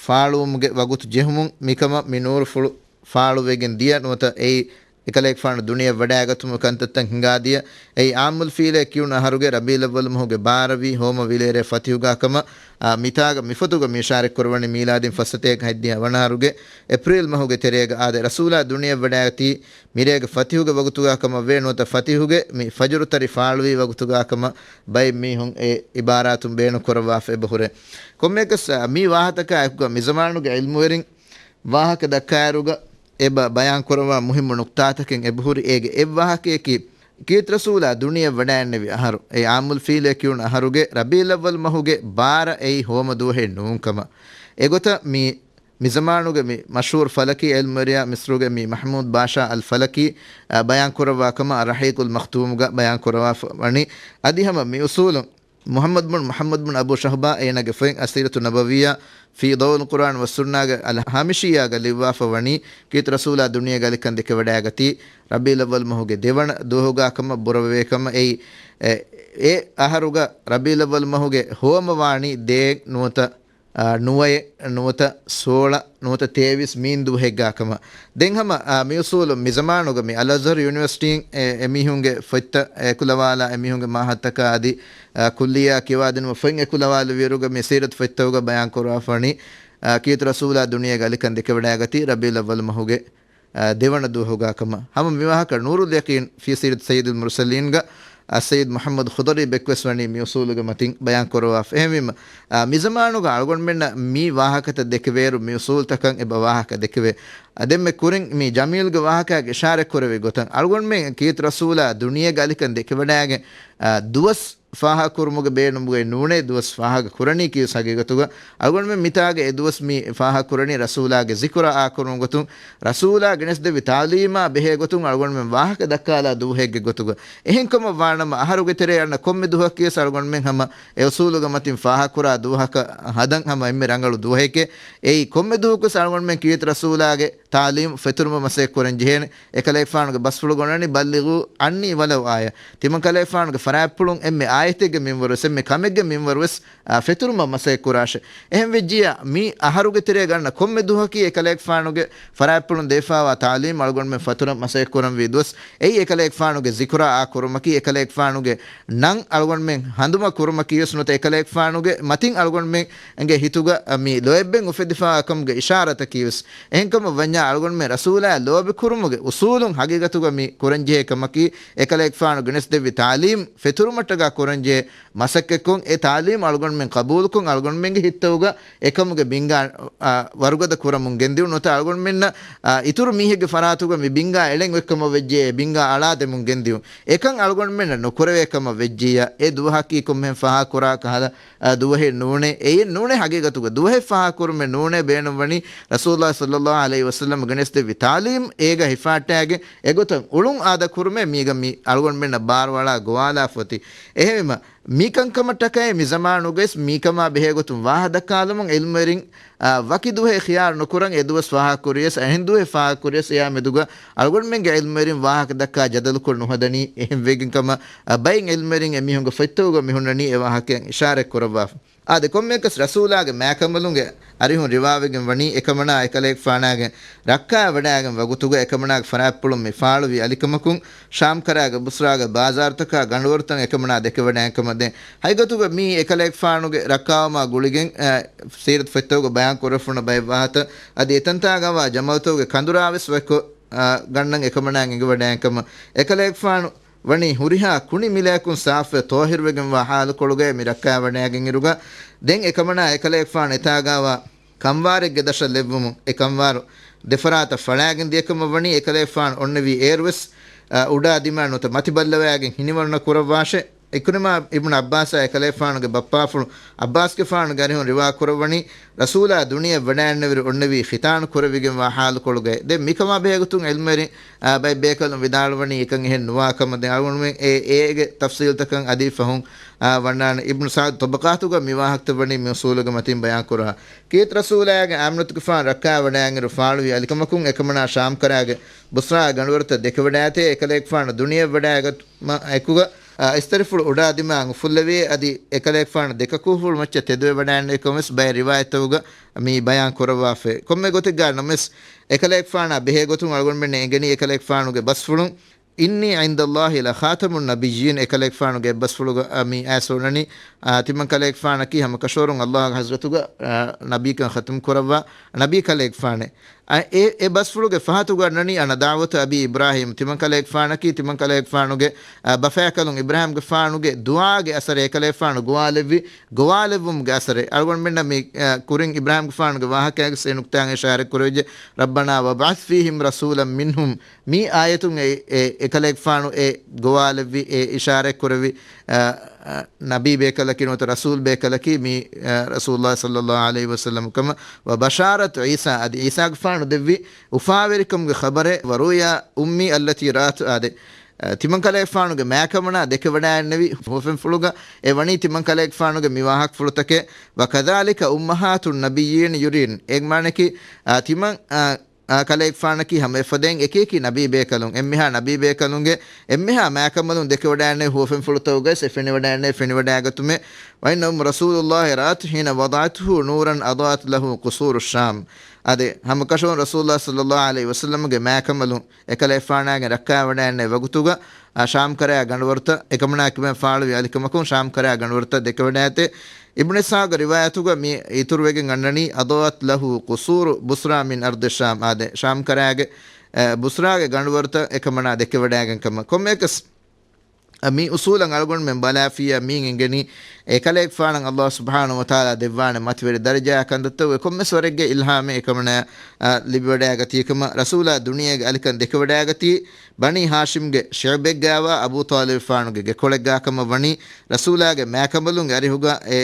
ފާޅުވުމުގެ ވަގުތު ޖެހުމުން މިކަމަށް މި ނޫރުފުޅު ފާޅުވެގެން ދިޔަ ނުވަތަ އެއީ އެކަލޭގެފާނު ދުނިޔެ ވަޑައިގަތުމުގެ ކަންތައްތައް ހިނގާދިޔަ، އެއީ އާމުލް ފީލޭ ކިޔުނު އަހަރުގެ ރަބީޢުލް އައްވަލް މަހުގެ ބާރަ ވީ ހޯމަ ވިލޭރޭ ފަތިހުގާ ކަމަށް، އާ، މިތާގަ މިފޮތުގަ މި އިޝާރަތް ކުރައްވަނީ މީލާދީން ފައްސަތޭކަ ހަތްދިހަ ވަނަ އަހަރުގެ އޭޕްރީލް މަހުގެ ތެރޭގަ. އާދެ، ރަސޫލާ ދުނިޔެ ވަޑައިގަތީ މިރޭގެ ފަތިހުގެ ވަގުތުގާ ކަމަށް ވޭ ނުވަތަ ފަތިހުގެ މި ފަޖުރުތަރި ފާޅުވީ ވަގުތުގާ ކަމަށް ބައެއް މީހުން އެ އިބާރާތުން ބޭނުން ކުރައްވާފަ އެބަހުރޭ. ކޮންމެއަކަސް، އާ، މި ވާހަތަކާ އެކުގަ މި ޒަމާނުގެ ޢިލްމުވެރިން ވާހަކަ ދައްކާއިރުގަ އެބަ ބަޔާން ކުރައްވާ މުހިއްމު ނުކްތާތަކެއް އެބަހުރި. އޭގެ އެއް ވާހަކަޔަކީ، ކީރިތި ރަސޫލާ ދުނިޔެ ވަޑައިންނެވި އަހަރު، އެ އާމުލް ފީލޭ ކިޔުނު އަހަރުގެ ރަބީޢުލް އައްވަލް މަހުގެ ބާރަ އެއީ ހޯމަ ދުވަހެއް ނޫން ކަމަށް. އެގޮތަށް މި، މި ޒަމާނުގެ މި މަޝްހޫރު ފަލަކީ ޢިލްމުވެރިޔާ މިޞްރުގެ މި މަޙްމޫދު ބާޝާ އަލް ފަލަކީ، އަ، ބަޔާން ކުރައްވާ ކަމަށް ރަޙީޤުލް މަޚްތޫމްގަ ބަޔާން ކުރައްވާފަ ވަނީ. އަދި ހަމަ މި އުސޫލުން މުޙައްމަދު ބުން، މުޙައްމަދު ބުން އަބޫ ޝަހްބާ އޭނާގެ ފޮތް އަސީރަތު ނަބަވިއްޔާ ފީ ޟައުއިލް ޤުރްއާން ވައްސުންނާގެ އަލް ހާމިޝިއްޔާގަ ލިޔުއްވާފަ ވަނީ، ކީރިތި ރަސޫލާ ދުނިޔޭގަ އަލިކަން ދެކެވަޑައިގަތީ ރަބީޢުލް އައްވަލް މަހުގެ ދެވަނަ ދުވަހުގާ ކަމަށް ބުރަވެވޭ ކަމަށް. އެއީ، އެ، އެ އަހަރުގަ ރަބީޢުލް އައްވަލް މަހުގެ ހޯމަ ވާނީ ދޭއް ނުވަތަ އާ، ނުވައެއް، ނުވަތަ ސޯޅަ، ނުވަތަ ތޭވީސް މީން ދުވަހެއްގާ ކަމަށް. ދެން ހަމަ، އާ، މިއުސޫލު މިޒަމާނުގަ މި އަލްއަޒްހަރު ޔުނިވަރސިޓީން އެ، އެމީހުންގެ ފޮތްތައް އެކުލަވާލާ، އެމީހުންގެ މާހައްތަކާ އަދި، އާ، ކުއްލިއްޔާ ކިޔަވާދިނުމަށް ފޮތް އެކުލަވާލެއްވިއިރުގަ މި ސީރަތު ފޮތްތަކުގަ ބަޔާން ކުރައްވާފަ ވަނީ، އާ، ކީރިތި ރަސޫލާ ދުނިޔޭގަ އަލިކަން ދެކެވަޑައިގަތީ ރަބީއުލް އައްވަލު މަހުގެ، އާ، ދެވަނަ ދުވަހުގާ ކަމަށް. ހަމަ މިވާހަކަ ނޫރުލް ޔަޤީން ފީ ސީރަތި ސައްޔިދުލް މުރްސަލީންގަ، އާ، ސައްޔިދު މުޙައްމަދު ޚުޟަރީ ބެކްވެސް ވަނީ މި އުސޫލުގެ މަތިން ބަޔާން ކުރައްވާފަ. އެހެންވީމަ، އާ، މިޒަމާނުގަ އަޅުގަނޑުމެންނަށް މި ވާހަކަތައް ދެކެވޭއިރު މި އުސޫލުތަކަށް އެބަ ވާހަކަ ދެކެވޭ. އާ، ދެންމެ ކުރިން މި ޖަމީލްގެ ވާހަކައިގެ އިޝާރަތް ކުރެވި ގޮތަށް، އަޅުގަނޑުމެން ކީރިތި ރަސޫލާ ދުނިޔޭގަ އަލިކަން ދެކެވަޑައިގެން، އާ، ދުވަސް ފާހަގަކުރުމުގެ ބޭނުމުގައި ނޫނޭ ދުވަސް ފާހަގަކުރަނީ ކީވެސް ހަގީގަތުގަ އަޅުގަނޑުމެން މިތާގަ އެ ދުވަސް މި ފާހަގަކުރަނީ ރަސޫލާގެ ޒިކުރާ އާކުރުމުގެ ގޮތުން، ރަސޫލާ ގެނެސްދެއްވި ތާލީމާ ބެހޭ ގޮތުން އަޅުގަނޑުމެން ވާހަކަ ދައްކާލާ ދުވަހެއްގެ ގޮތުގަ. އެހެންކަމަށް ވާނަމަ އަހަރުގެ ތެރޭ އަންނަ ކޮންމެ ދުވަހަކީވެސް އަޅުގަނޑުމެން ހަމަ އެ އުސޫލުގެ މަތިން ފާހަގަކުރާ ދުވަހަކަށް ހަދަން ހަމަ އެންމެ ރަނގަޅު ދުވަހެކޭ. އެއީ ކޮންމެ ދުވަހަކުވެސް އަޅުގަނޑުމެން ކީރިތި ރަސޫލާގެ ތާލީމް ފެތުރުމަށް މަސައްކަތް ކުރަން ޖެހޭނެ. އެކަލޭގެފާނުގެ ބަސްފުޅުގަ އޮންނަނީ، "بلغوا عني ولو آية." ތިމަންކަލޭގެފާނުގެ ފަރާތްޕުޅުން އެންމެ އާޔަތެއްގެ މިންވަރުވެސް، އެންމެ ކަމެއްގެ މިންވަރުވެސް، އާ، ފެތުރުމަށް މަސައްކަތް ކުރާށޭ. އެހެން ވެއްޖިއްޔާ، މި އަހަރުގެ ތެރޭގަ އަންނަ ކޮންމެ ދުވަހަކީ އެކަލޭގެފާނުގެ ފަރާތްޕުޅުން ދެވިފައިވާ ތާލީމް އަޅުގަނޑުމެން ފެތުރަން މަސައްކަތް ކުރަންވީ ދުވަސް. އެއީ އެކަލޭގެފާނުގެ ޒިކުރާ އާ ކުރުމަކީ، އެކަލޭގެފާނުގެ ނަން އަޅުގަނޑުމެން ހަނދުމަ ކުރުމަކީވެސް ނުވަތަ އެކަލޭގެފާނުގެ މަތިން އަޅުގަނޑުމެންގެ ހިތުގަ މި ލޯތްބެއް އުފެދިފައިވާ ކަމުގެ އިޝާރަތަކީވެސް. އެހެންކަމަށް ވަންޏާ އަޅުގަނޑުމެން ރަސޫލާއަށް ލޯބި ކުރުމުގެ އުސޫލުން ހަގީގަތުގަ މި ކުރަންޖެހޭ ކަމަކީ، އެކަލޭގެފާނު ގެނެސްދެއްވި ތާލީމް ފެތުރުމަށްޓަކާ ކުރަންޖެހޭ މަސައްކަތްކޮށް، އެ ތާލީމް އަޅުގަނޑުމެން ޤަބޫލުކޮށް، އަޅުގަނޑުމެންގެ ހިތްތަކުގަ އެކަމުގެ ބިންގާ، އާ، ވަރުގަދަ ކުރަމުން ގެންދިއުން ނުވަތަ އަޅުގަނޑުމެންނަށް، އާ، އިތުރު މީހެއްގެ ފަރާތުގަ މި ބިންގާ އެޅެން އޮތްކަމަށް ވެއްޖެ، އެ ބިންގާ އަޅާދެމުން ގެންދިއުން. އެކަން އަޅުގަނޑުމެންނަށް ނުކުރެވޭ ކަމަށް ވެއްޖިއްޔާ، އެ ދުވަހަކީ ކޮންމެހެން ފާހަގަކުރާ ކަހަލަ، އާ، ދުވަހެއް ނޫނޭ. އެއެއް ނޫނޭ ހަގީގަތުގަ. ދުވަހެއް ފާހަގަކުރުމެއް ނޫނޭ. ބޭނުންވަނީ ރަސޫލާ ޞައްލައްލާހު ޢަލައިހި ވަސައްލަމް ގެނެސްދެއްވި ތާލީމް އޭގަ ހިފަހައްޓާގެން އެގޮތަށް އުޅުން އާދަކުރުމޭ މީގަ މި އަޅުގަނޑުމެންނަށް ބާރުއަޅާ ގޮވާލާފަ އޮތީ. އެހެންވީމަ، މިކަންކަމަށްޓަކައި މި ޒަމާނުގައިސް މިކަމާ ބެހޭގޮތުން ވާހަ ދައްކާލަމުން ޢިލްމުވެރިން، އާ، ވަކި ދުވަހެއް ޚިޔާރު ނުކުރަން، އެ ދުވަސް ފާހަގަކުރިޔަސް، އެހެން ދުވަހެއް ފާހަގަކުރިޔަސް، އެއާ މެދުގަ އަޅުގަނޑުމެންގެ ޢިލްމުވެރިން ވާހަކަ ދައްކާ ޖަދަލުކޮށް ނުހަދަނީ. އެހެން ވެގެން ކަމަށް، އާ، ބައެއް ޢިލްމުވެރިން އެމީހުންގެ ފޮތްތަކުގަ މިހުންނަނީ އެ ވާހަކައަށް އިޝާރަތް ކުރައްވާފަ. އާދެ، ކޮންމެއަކަސް ރަސޫލާގެ މާކަނބަލުންގެ އަރިހުން ރިވާވެގެން ވަނީ، އެކަމަނާ އެކަލޭގެފާނާގެ ރައްކާ ވަޑާގެން ވަގުތުގަ އެކަމަނާގެ ފަރާތްޕުޅުން މި ފާޅުވި އަލިކަމަކުން، ޝާމްކަރާގެ ބުސްރާގެ ބާޒާރުތަކާ ގަނޑުވަރުތައް އެކަމަނާ ދެކެވަޑައިން ކަމަށް ދެން. ހަގީގަތުގަ މީ އެކަލޭގެފާނުގެ ރައްކާވުމާ ގުޅިގެން، އަ، ސީރަތު ފޮތްތަކުގަ ބަޔާން ކުރެވިފަ ހުންނަ ބައެއް ވާހަތައް، އަދި އެތަންތާގަވާ ޖަމަލުތަކުގެ ކަނދުރާވެސް ވެކޮށް، އަ، ގަންނަން އެކަމަނާ އެނގިވަޑައިން ކަމަށް. އެކަލޭގެފާނު ވަނީ ހުރިހާ ކުނި މިލަޔަކުން ސާފުވެ ޠާހިރުވެގެންވާ ޙާލުކޮޅުގައި މި ރައްކާވަޑައިގެން އިރުގަ، ދެން އެކަމަނާ އެކަލޭގެފާނު އެތާގާވާ ކަންވާރެއްގެ ދަށަށް ލެއްވުމުން، އެ ކަންވާރު ދެފަރާތަށް ފަޅާގެން ދިޔަކަމަށް ވަނީ، އެކަލޭގެފާނު އޮންނެވީ އޭރުވެސް، އަ، އުޑާ ދިމާ ނުވަތަ މަތި ބައްލަވައިގެން ހިނިވަރުނަ ކުރައްވާށޭ. ޢިކްރިމާ އިބްނު ޢައްބާސާ އެކަލޭގެފާނުގެ ބައްޕާފުޅު ޢައްބާސްގެފާނުގެ އަރިހުން ރިވާ ކުރައްވަނީ، ރަސޫލާ ދުނިޔެ ވަޑައިންނެވިރު އޮންނެވީ ޚިތާނު ކުރެވިގެންވާ ޙާލުކޮޅުގައި. ދެން މިކަމާ ބެހޭގޮތުން ޢިލްމުވެރިން، އާ، ބައެއް ބޭކަލުން ވިދާޅުވަނީ އެކަން އެހެން ނުވާ ކަމަށް. ދެން އަޅުގަނޑުމެން އެ، އޭގެ ތަފްސީލްތަކަށް އަދި ފަހުން، އާ، ވަންނާނެ. އިބްނު ސަޢްދު ޠަބަޤާތުގަ މި ވާހަކަތައް ވަނީ މި އުސޫލުގެ މަތިން ބަޔާން ކުރާ. ކީރިތި ރަސޫލާގެ އާމިނަތުގެފާނު ރައްކާވަޑައިގެން އިރު ފާޅުވި އަލިކަމަކުން އެކަމަނާ ޝާމްކަރާގެ ބުސްރާ ގަނޑުވަރުތައް ދެކެވަޑައިގަތޭ، އެކަލޭގެފާނު ދުނިޔެ ވަޑައިގަތުމާ އެކުގަ، އަ، އިސްތަށިފުޅު އުޑާ ދިމާއަށް އުފުއްލެވި އަދި އެކަލޭގެފާނު ދެ ކަކޫފުޅު މައްޗަށް ތެދުވެވަޑައިގެންނެވި ކަމަށް ވެސް ބައެއް ރިވާޔަތްތަކުގަ މި ބަޔާން ކުރައްވާފައި. ކޮންމެ ގޮތެއްގާ ނަމަވެސް، އެކަލޭގެފާނާ ބެހޭ ގޮތުން އަޅުގަނޑުމެންނަށް އެނގެނީ އެކަލޭގެފާނުގެ ބަސްފުޅުން، "إني عند الله لخاتم النبيين" އެކަލޭގެފާނުގެ އެއްބަސްފުޅުގަ، އަ، މި އައިސް އޮންނަނީ، އަ، ތިމަން ކަލޭގެފާނަކީ ހަމަކަށަވަރުން އައްލާހުގެ ޙަޟްރަތުގަ، އަ، ނަބީކަން ޚަތުމް ކުރައްވާ ނަބީ ކަލޭގެފާނެއް. އަ، އެ، އެ ބަސްފުޅުގެ ފަހަތުގަ އޮންނަނީ، "أنا دعوة أبي إبراهيم" ތިމަން ކަލޭގެފާނަކީ، ތިމަން ކަލޭގެފާނުގެ، އަ، ބަފައިކަލުން އިބްރާހީމްގެފާނުގެ ދުޢާގެ އަސަރެއް އެކަލޭގެފާނު ގޮވާލެއްވި، ގޮވާލެއްވުމުގެ އަސަރެއް. އަޅުގަނޑުމެންނަށް މި، އަ، ކުރިން އިބްރާހީމްގެފާނުގެ ވާހަކައިގެ ސޭ ނުކްތާއިން އިޝާރަތް ކުރެވިއްޖެ، "ربنا وابعث فيهم رسولا منهم" މި އާޔަތުން އެ، އެ، އެކަލޭގެފާނު އެ ގޮވާލެއްވި، އެ އިޝާރަތް ކުރެއްވި، އަ، އަ، ނަބީ ބޭކަލަކީ ނުވަތަ ރަސޫލް ބޭކަލަކީ މި، އަ، ރަސޫލުﷲ ޞައްލައްލާހު ޢަލައިހި ވަސައްލަމަ ކަމަށް. "وبشارة عيسى" އަދި ޢީސާގެފާނު ދެއްވި އުފާވެރިކަމުގެ ޚަބަރެއް. "ورؤيا أمه التي رأته" އާދެ، އަ، ތިމަން ކަލޭގެފާނުގެ މާކަމަނާ ދެކެވަޑައިގެންނެވި ހުވަފެންފުޅުގަ އެ ވަނީ ތިމަން ކަލޭގެފާނުގެ މި ވާހަކަފުޅުތަކެއް. "وكذلك أمهات النبيين يرين" އޭގެ މާނައަކީ، އަ، ތިމަން، އަ، އާ، ކަލޭގެފާނަކީ ހަމަ އެފަދައިން އެކިއެކި ނަބީ ބޭކަލުން، އެންމެހާ ނަބީ ބޭކަލުންގެ އެންމެހާ މާކަނބަލުން ދެކެވަޑައިގެންނެވި ހުވަފެންފުޅުތަކުގައި އެ ފެނިވަޑައިގެންނެވި ފެނިވަޑައިގަތުމެއް. وإنهم رسول الله رأته حين وضعته نورا أضاءت له قصور الشام. އާދެ، ހަމަކަށަވަރުން ރަސޫލާ ޞައްލައްލާހު ޢަލައިހި ވަސައްލަމްގެ މާކަނބަލުން އެކަލޭގެފާނާގެ ރައްކާވަޑައިގެންނެވި ވަގުތުގަ، އާ، ޝާމް ކަރަޔާ ގަނޑުވަރުތައް އެކަމަނާ ކިބައިން ފާޅުވި އަލިކަމަކުން ޝާމް ކަރަޔާ ގަނޑުވަރުތައް ދެކެވަޑައިގަތޭ. އިބްނު އިސްޙާޤްގެ ރިވާޔަތުގަ މި އިތުރުވެގެން އަންނަނީ، أضاءت له قصور بصرى من أرض الشام. އާދެ، ޝާމް ކަރަޔާގެ، އެ، ބުޞްރާގެ ގަނޑުވަރުތައް އެކަމަނާ ދެކެވަޑައިގެން ކަމަށް. ކޮންމެއަކަސް، އަ، މި އުޞޫލަށް އަޅުގަނޑުމެން ބަލާފިއްޔާ މީން އެނގެނީ، އެކަލޭގެފާނަށް ﷲ ސުބްޙާނަހޫ ވަތަޢާލާ ދެއްވާނެ މަތިވެރި ދަރަޖައާ ކަންތައްތައް އެ ކޮންމެސް ވަރެއްގެ އިލްހާމެއް އެކަމަނާ، އަ، ލިބިވަޑައިގަތީ ކަމަށް. ރަސޫލާ ދުނިޔޭގެ އަލިކަން ދެކެވަޑައިގަތީ، ބަނީ ހާޝިމްގެ ޝިޢުބެއްގައިވާ އަބޫ ޠާލިބުފާނުގެ ގެކޮޅެއްގާ ކަމަށް ވަނީ، ރަސޫލާގެ މާކަނބަލުންގެ އަރިހުގަ އެ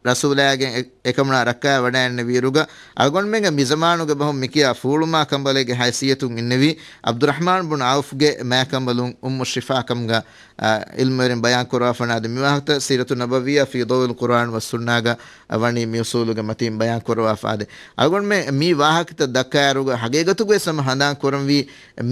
ރަސޫލާގެން އެ، އެކަމަނާ ރައްކާ ވަޑައިގެންނެވިއިރުގަ، އަޅުގަނޑުމެންގެ މި ޒަމާނުގެ ބަހުން މިކިޔާ ފޫޅުމާ ކަނބަލެއްގެ ހައިސިއްޔަތުން އިންނެވީ، ޢަބްދުއްރަޙްމާން ބުން ޢައުފްގެ މާކަނބަލުން އުއްމު ޝިފާ ކަމުގަ، އާ، ޢިލްމުވެރިން ބަޔާން ކުރައްވާފަ ވަނީ. އާދެ، މި ވާހަކަތައް ސީރަތު ނަބަވިއްޔާ ފީ ޟައުއިލް ޤުރްއާން ވައްސުންނާގަ ވަނީ މި އުޞޫލުގެ މަތީން ބަޔާން ކުރައްވާފަ. އާދެ، އަޅުގަނޑުމެން މި ވާހަކަތައް ދައްކާއިރުގަ ހަގީގަތުގައި ހަމަ ހަނދާން ކުރަންވީ،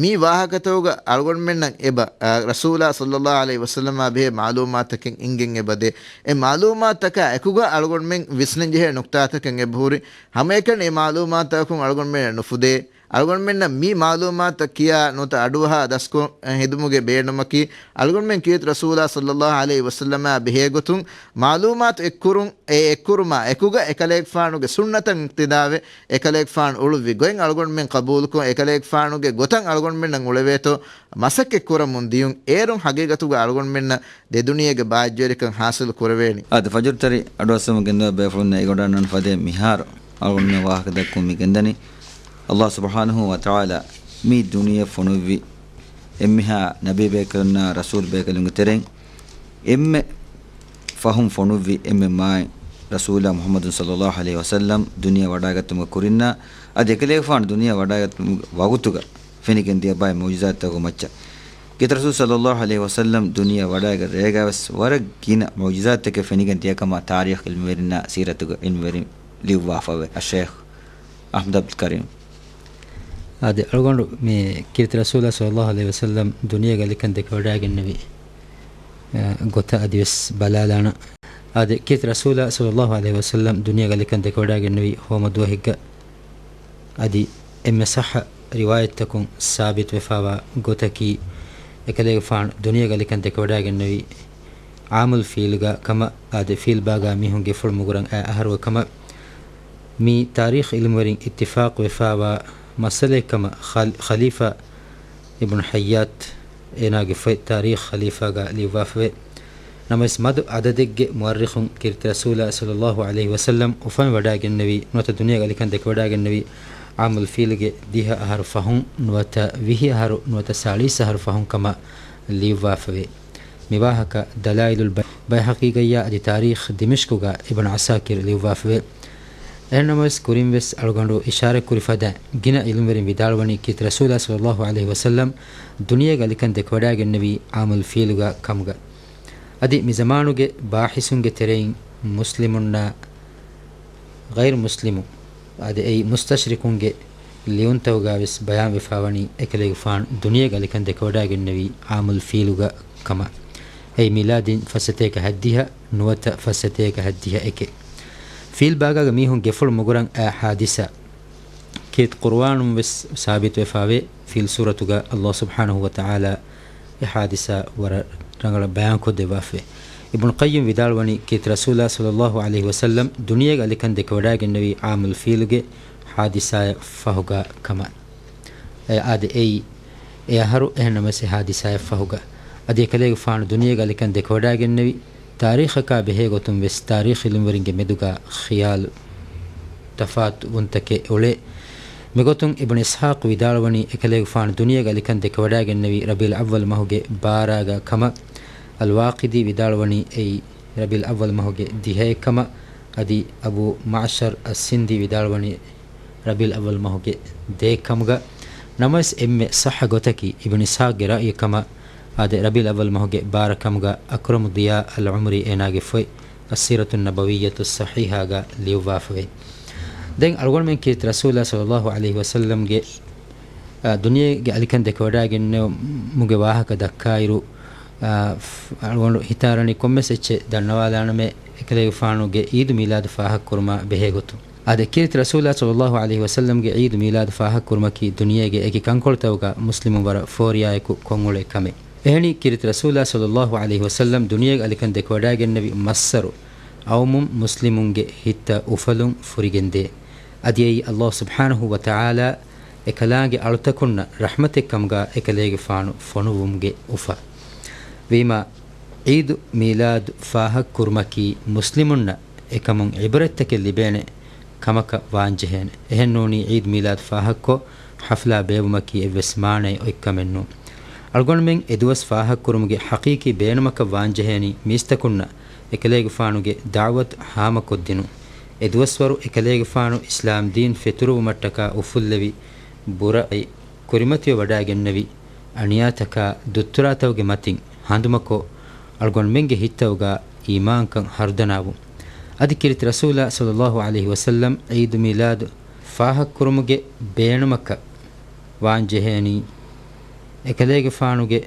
މި ވާހަކަތަކުގަ އަޅުގަނޑުމެންނަށް އެބަ، އާ، ރަސޫލާ ޞައްލައްލާހު ޢަލައިހި ވަސައްލަމާ ބެހޭ މަޢުލޫމާތުތަކެއް އިނގެން އެބަ ދޭ. އެ މަޢުލޫމާތުތަކާ އެކުގަ އަޅުގަނޑުމެން ވިސްނަންޖެހޭ ނުކްތާތަކެއް އެބަހުރި. ހަމައެކަނި އެ މަޢުލޫމާތުތަކުން އަޅުގަނޑުމެންނަށް ނުފުދޭ. އަޅުގަނޑުމެންނަށް މި މަޢުލޫމާތުތައް ކިޔާ ނުވަތަ އަޑުއަހާ ދަސްކޮށް ހެދުމުގެ ބޭނުމަކީ، އަޅުގަނޑުމެން ކީރިތި ރަސޫލާ ޞައްލައްލާހު ޢަލައިހި ވަސައްލަމާ ބެހޭގޮތުން މަޢުލޫމާތު އެއްކުރުން، އެ އެއްކުރުމާ އެކުގަ އެކަލޭގެފާނުގެ ސުންނަތަށް އިޤްތިދާވެ، އެކަލޭގެފާނު އުޅުއްވި ގޮތް އަޅުގަނޑުމެން ޤަބޫލުކޮށް، އެކަލޭގެފާނުގެ ގޮތަށް އަޅުގަނޑުމެންނަށް އުޅެވޭތޯ މަސައްކަތް ކުރަމުން ދިޔުން. އޭރުން ހަގީގަތުގަ އަޅުގަނޑުމެންނަށް ދެދުނިޔޭގެ ބާއްޖަވެރިކަން ޙާޞިލު ކުރެވޭނީ. އާދެ، ފަޖުރުތެރި އަޑުއައްސަމުން ގެންދަވާ ބޭފުޅުންނަށް އެނގިވަޑައިގަންނަވާނެ ފަދައިން މިހާރު އަޅުގަނޑުމެން ވާހަކަ ދައްކަމުން މި ގެންދަނީ، ﷲ ސުބްޙާނަހޫ ވަތަޢާލާ މި ދުނިޔެ ފޮނުއްވި އެންމެހާ ނަބީ ބޭކަލުންނާ ރަސޫލް ބޭކަލުންގެ ތެރެއިން އެންމެ ފަހުން ފޮނުއްވި އެންމެ މާތް ރަސޫލާ މުޙައްމަދު ޞައްލައްލާހު ޢަލައިހި ވަސައްލަމް ދުނިޔެ ވަޑައިގަތުމުގެ ކުރިންނާ، އަދި އެކަލޭގެފާނު ދުނިޔެ ވަޑައިގަތުމުގެ ވަގުތުގަ ފެނިގެން ދިޔަ ބައެއް މުޢުޖިޒާތްތަކުގެ މައްޗަށް. ކީރިތި ރަސޫލު ޞައްލައްލާހު ޢަލައިހި ވަސައްލަމް ދުނިޔެ ވަޑައިގަތް ރޭގަވެސް ވަރަށް ގިނަ މުޢުޖިޒާތެކެއް ފެނިގެން ދިޔަ ކަމަށް ތާރީޚު ޢިލްމުވެރިންނާ ސީރަތުގެ ޢިލްމުވެރިން ލިޔުއްވާފަވޭ. އައްޝައިޚް އަޙްމަދު ޢަބްދުލް ކަރީމް. އާދެ، އަޅުގަނޑު މި ކީރިތި ރަސޫލާ ޞައްލައްލާހު ޢަލައިހި ވަސައްލަމް ދުނިޔޭގެ އަލިކަން ދެކެވަޑައިގެންނެވި، އަ، ގޮތަށް އަދިވެސް ބަލާލާނަން. އާދެ، ކީރިތި ރަސޫލާ ޞައްލައްލާހު ޢަލައިހި ވަސައްލަމް ދުނިޔޭގެ އަލިކަން ދެކެވަޑައިގެންނެވި ހޯމަ ދުވަހެއްގަ އަދި އެންމެ ޞައްޙަ ރިވާޔަތްތަކުން ސާބިތުވެފާވާ ގޮތަކީ، އެކަލޭގެފާނު ދުނިޔޭގެ އަލިކަން ދެކެވަޑައިގެންނެވީ ޢާމުލް ފީލުގަ ކަމަށް، އާދެ، ފީލް ބާގާ މީހުން ގެފުޅު މުގުރަން އައި އަހަރުގަ ކަމަށް. މީ ތާރީޚު ޢިލްމުވެރިން އިއްތިފާޤުވެފާވާ މައްސަލައެއް ކަމަށް ޚަލް-، ޚަލީފާ އިބްނު ޙައްޔާތް އޭނާގެ ފޮތް ތާރީޚު ޚަލީފާގަ ލިޔުއްވާފަވޭ. ނަމަވެސް، މަދު ޢަދަދެއްގެ މުއައްރިޚުން ކީރިތި ރަސޫލާ ޞައްލައްލާހު ޢަލައިހި ވަސައްލަމް އުފަންވަޑައިގެންނެވީ ނުވަތަ ދުނިޔޭގެ އަލިކަން ދެކެވަޑައިގެންނެވީ ޢާމުލް ފީލުގެ ދިހަ އަހަރު ފަހުން ނުވަތަ ވިހި އަހަރު ނުވަތަ ސާޅީސް އަހަރު ފަހުން ކަމަށް ލިޔުއްވާފަވޭ. މިވާހަކަ ދަލާއިލުލް ބަ-، ބައިހަޤީގައްޔާ އަދި ތާރީޚު ދިމިޝްޤުގަ އިބްނު ޢަސާކިރު ލިޔުއްވާފަވޭ. އެހެންނަމަވެސް، ކުރިންވެސް އަޅުގަނޑު އިޝާރަތްކުރި ފަދަ ގިނަ ޢިލްމުވެރިން ވިދާޅުވަނީ ކީރިތި ރަސޫލާ ޞައްލައްލާހު ޢަލައިހި ވަސައްލަމް ދުނިޔޭގެ އަލިކަން ދެކެވަޑައިގެންނެވީ ޢާމުލް ފީލުގަ ކަމުގަ. އަދި މި ޒަމާނުގެ ބާޙިސުންގެ ތެރެއިން މުސްލިމުންނާ ޣައިރު މުސްލިމު، އާދެ، އެއީ މުސްތަޝްރިޤުންގެ ލިޔުންތަކުގަވެސް ބަޔާންވެފާވަނީ އެކަލޭގެފާނު ދުނިޔޭގެ އަލިކަން ދެކެވަޑައިގެންނެވީ ޢާމުލް ފީލުގަ ކަމަށް. އެއީ މީލާދީން ފައްސަތޭކަ ހަތްދިހަ ނުވަތަ ފައްސަތޭކަ ހަތްދިހަ އެކެއް. ފީލް ބާގާގެ މީހުން ގެފުޅު މުގުރަން އައި ޙާދިސާ. ކީރިތި ޤުރުއާނުން ވެސް ސާބިތުވެފާވޭ، ފީލް ސޫރަތުގަ ﷲ ސުބްޙާނަހޫ ވަތަޢާލާ އެ ޙާދިސާ ވަރަށް ރަނގަޅަށް ބަޔާންކޮށްދެއްވާފައި. އިބްނު ޤައްޔިމް ވިދާޅުވަނީ، ކީރިތި ރަސޫލާ ޞައްލައްލާހު ޢަލައިހި ވަސައްލަމް ދުނިޔޭގެ އަލިކަން ދެކެވަޑައިގެންނެވީ ޢާމުލް ފީލުގެ ޙާދިސާއަށް ފަހުގަ ކަމަށް. އެ އާދެ، އެއީ އެ އަހަރު، އެހެންނަމަވެސް އެ ޙާދިސާއަށް ފަހުގަ. އަދި އެކަލޭގެފާނު ދުނިޔޭގެ އަލިކަން ދެކެވަޑައިގެންނެވި ތާރީޚަކާ ބެހޭ ގޮތުން ވެސް ތާރީޚު ޢިލްމުވެރިންގެ މެދުގަ ޚިޔާލު ތަފާތުވުންތަކެއް އުޅޭ. މިގޮތުން އިބްނު އިސްޙާޤު ވިދާޅުވަނީ އެކަލޭގެފާނު ދުނިޔޭގެ އަލިކަން ދެކެވަޑައިގެންނެވީ ރަބީޢުލް އައްވަލް މަހުގެ ބާރާގަ ކަމަށް. އަލްވާޤިދީ ވިދާޅުވަނީ އެއީ ރަބީޢުލް އައްވަލް މަހުގެ ދިހައެއް ކަމަށް. އަދި އަބޫ މަޢްޝަރް އައްސިންދީ ވިދާޅުވަނީ ރަބީޢުލް އައްވަލް މަހުގެ ދޭއް ކަމުގަ. ނަމަވެސް އެންމެ ޞައްޙަ ގޮތަކީ އިބްނު އިސްޙާޤްގެ ރައުޔެއް ކަމަށް އާދެ، ރަބީޢުލް އައްވަލް މަހުގެ ބާރަ ކަމުގަ އަކްރަމު ޟިޔާ އަލް ޢުމްރީ އޭނާގެ ފޮތް އައްސީރަތުއް ނަބަވިއްޔަތުއް ޞަޙީޙާގަ ލިޔުއްވާފަވޭ. ދެން އަޅުގަނޑުމެން ކީރިތި ރަސޫލާ ޞައްލައްލާހު ޢަލައިހި ވަސައްލަމްގެ އާ، ދުނިޔޭގެ އަލިކަން ދެކެވަޑައިގެންނެވުމުގެ ވާހަކަ ދައްކާއިރު، އާ، ފް-، އަޅުގަނޑު ހިތާރަނީ ކޮންމެސް އެއްޗެއް ދަންނަވާލާނަމޭ، އެކަލޭގެފާނުގެ ޢީދު މީލާދު ފާހަގަކުރުމާ ބެހޭ ގޮތުން. އާދެ، ކީރިތި ރަސޫލާ ޞައްލައްލާހު ޢަލައިހި ވަސައްލަމްގެ ޢީދު މީލާދު ފާހަގަކުރުމަކީ ދުނިޔޭގެ އެކި ކަންކޮޅުތަކުގަ މުސްލިމުން ވަރަށް ފޯރިޔާއެކު ކޮށްއުޅޭ ކަމެއް. އެހެނީ، ކީރިތި ރަސޫލާ ޞައްލައްލާހު ޢަލައިހި ވަސައްލަމް ދުނިޔޭގެ އަލިކަން ދެކެވަޑައިގެންނެވި މައްސަރު އައުމުން މުސްލިމުންގެ ހިތްތައް އުފަލުން ފުރިގެންދޭ. އަދި އެއީ ﷲ ސުބްޙާނަހޫ ވަތަޢާލާ އެކަލާނގެ އަޅުތަކުންނަށް ރަޙްމަތެއް ކަމުގަ އެކަލޭގެފާނު ފޮނުއްވުމުގެ އުފާ. ވީމާ، ޢީދު މީލާދު ފާހަގަކުރުމަކީ މުސްލިމުންނަށް އެކަމުން ޢިބްރަތްތަކެއް ލިބޭނެ ކަމަކަށް ވާންޖެހޭނެ. އެހެންނޫނީ، ޢީދު މީލާދު ފާހަގަކޮށް، ޙަފްލާ ބޭއްވުމަކީ އެއްވެސް މާނައެއް އޮތްކަމެއްނޫން. އަޅުގަނޑުމެން އެދުވަސް ފާހަގަކުރުމުގެ ޙަޤީޤީ ބޭނުމަކަށް ވާންޖެހޭނީ މީސްތަކުންނަށް އެކަލޭގެފާނުގެ ދަޢުވަތު ހާމަކޮށްދިނުން. އެދުވަސްވަރު އެކަލޭގެފާނު އިސްލާމްދީން ފެތުރުވުމަށްޓަކާ އުފުއްލެވި ބުރައި ކުރިމަތިވެވަޑައިގެންނެވި އަނިޔާތަކާ ދުއްތުރާތަކުގެ މަތިން ހަނދުމަކޮށް، އަޅުގަނޑުމެންގެ ހިތްތަކުގަ އީމާންކަން ހަރުދަނާވުން. އަދި ކީރިތި ރަސޫލާ ޞައްލައްލާހު ޢަލައިހި ވަސައްލަމް ޢީދު މީލާދު ފާހަގަކުރުމުގެ ބޭނުމަކަށް ވާންޖެހޭނީ، އެކަލޭގެފާނުގެ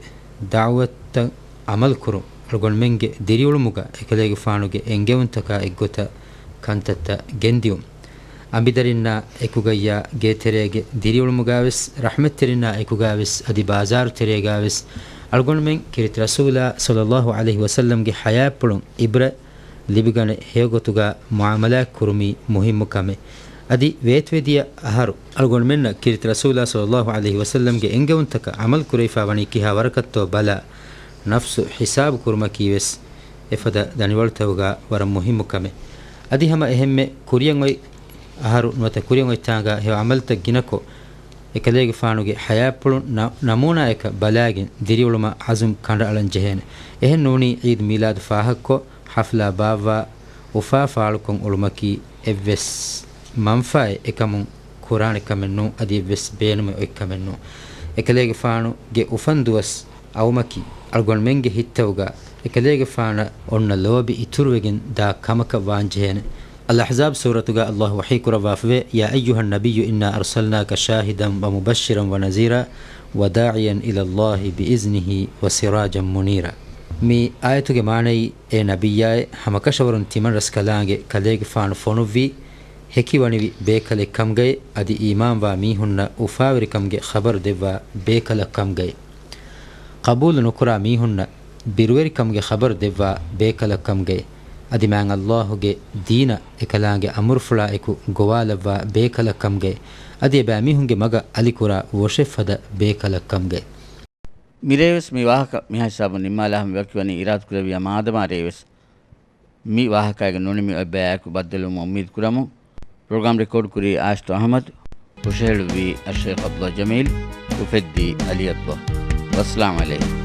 ދަޢުވަތަށް ޢަމަލުކުރުން، އަޅުގަނޑުމެންގެ ދިރިއުޅުމުގަ އެކަލޭގެފާނުގެ އެންގެވުންތަކާ އެއްގޮތަށް ކަންތައްތައް ގެންދިއުން. އަނބިދަރިންނާ އެކުގައްޔާ ގޭތެރޭގެ ދިރިއުޅުމުގަވެސް، ރަޙްމަތްތެރިންނާ އެކުގަވެސް، އަދި ބާޒާރު ތެރޭގަވެސް އަޅުގަނޑުމެން ކީރިތި ރަސޫލާ ޞައްލައްލާހު ޢަލައިހި ވަސައްލަމްގެ ޙަޔާތްޕުޅުން ޢިބްރަތް ލިބިގަނެ ހެޔޮގޮތުގަ މުޢާމަލާތް ކުރުމީ މުހިއްމު ކަމެއް. އަދި ވޭތުވެދިޔަ އަހަރު އަޅުގަނޑުމެންނަށް ކީރިތި ރަސޫލާ ޞައްލައްލާހު ޢަލައިހި ވަސައްލަމްގެ އެންގެވުންތަކަށް ޢަމަލު ކުރެވިފާ ވަނީ ކިހާ ވަރަކަށްތޯ ބަލާ، ނަފްސު ޙިސާބު ކުރުމަކީ ވެސް އެފަދަ ދަނިވަޅުތަކުގަ ވަރަށް މުހިއްމު ކަމެއް. އަދި ހަމަ އެހެންމެ ކުރިއަށް އޮތް އަހަރު ނުވަތަ ކުރިއަށް އޮތް ތާނގަ ހެޔޮ ޢަމަލުތައް ގިނަކޮށް، އެކަލޭގެފާނުގެ ޙަޔާތްޕުޅުން ނަ-، ނަމޫނާޔަކަށް ބަލާގެން ދިރިއުޅުމަށް ޢަޒުމް ކަނޑައަޅަން ޖެހޭނެ. އެހެން ނޫނީ، ޢީދު މީލާދު ފާހަގަކޮށް، ޙަފްލާ ބާއްވާ، އުފާ ފާޅުކޮށް އުޅުމަކީ އެއްވެސް މަންފާއެއް އެކަމުން ކުރާނެ ކަމެއް ނޫން، އަދި އެއްވެސް ބޭނުމެއް އޮތް ކަމެއް ނޫން. އެކަލޭގެފާނުގެ އުފަން ދުވަސް އައުމަކީ، އަޅުގަނޑުމެންގެ ހިތްތަކުގަ އެކަލޭގެފާނަށް އޮންނަ ލޯބި އިތުރުވެގެން ދާ ކަމަކަށް ވާންޖެހޭނެ. އަލްއަޙްޒާބް ސޫރަތުގަ ﷲ ވަޙީކުރައްވާފަވޭ، يا أيها النبي إنا أرسلناك شاهدا ومبشرا ونذيرا وداعيا إلى الله بإذنه وسراجا منيرا. މި އާޔަތުގެ މާނައީ، އޭ ނަބިއްޔާއޭ، ހަމަކަށަވަރުން ތިމަންރަސްކަލާނގެ ކަލޭގެފާނު ފޮނުއްވީ، ހެކިވަނިވި ބޭކަލެއް ކަމުގައި، އަދި އީމާންވާ މީހުންނަށް އުފާވެރިކަމުގެ ޚަބަރު ދެއްވާ ބޭކަލަށް ކަމުގައި. ޤަބޫލު ނުކުރާ މީހުންނަށް ބިރުވެރިކަމުގެ ޚަބަރު ދެއްވާ ބޭކަލަށް ކަމުގައި، އަދި މާތް ﷲ ގެ ދީނަށް އެކަލާނގެ އަމުރުފުޅާ އެކު ގޮވާލައްވާ ބޭކަލަށް ކަމުގައި، އަދި އެބައިމީހުންގެ މަގަށް އަލިކުރާ ވޮށެއްފަދަ ބޭކަލަށް ކަމުގައި. މިރޭވެސް މި ވާހަކަ މިހާ ހިސާބުން ނިންމާލާ ހަމަ ވަކިވަނީ އިރާދަކުރެއްވިޔާ މާދަމާ ރޭވެސް މި ވާހަކައިގެ ނުނިމި އޮތް ބަޔާއެކު ބައްދަލުވުމަށް އުއްމީދު ކުރަމުން، ޕްރޮގްރާމް ރެކޯޑް ކުރީ އާޝިތު އަޙްމަދު، ހުށަހެޅުއްވީ އައްޝައިޚް ޢަބްދުﷲ ޖަމީލް، އުފެއްދީ ޢަލީ ޢަބްދުﷲ. ވައްސަލާމް ޢަލައިކުމް.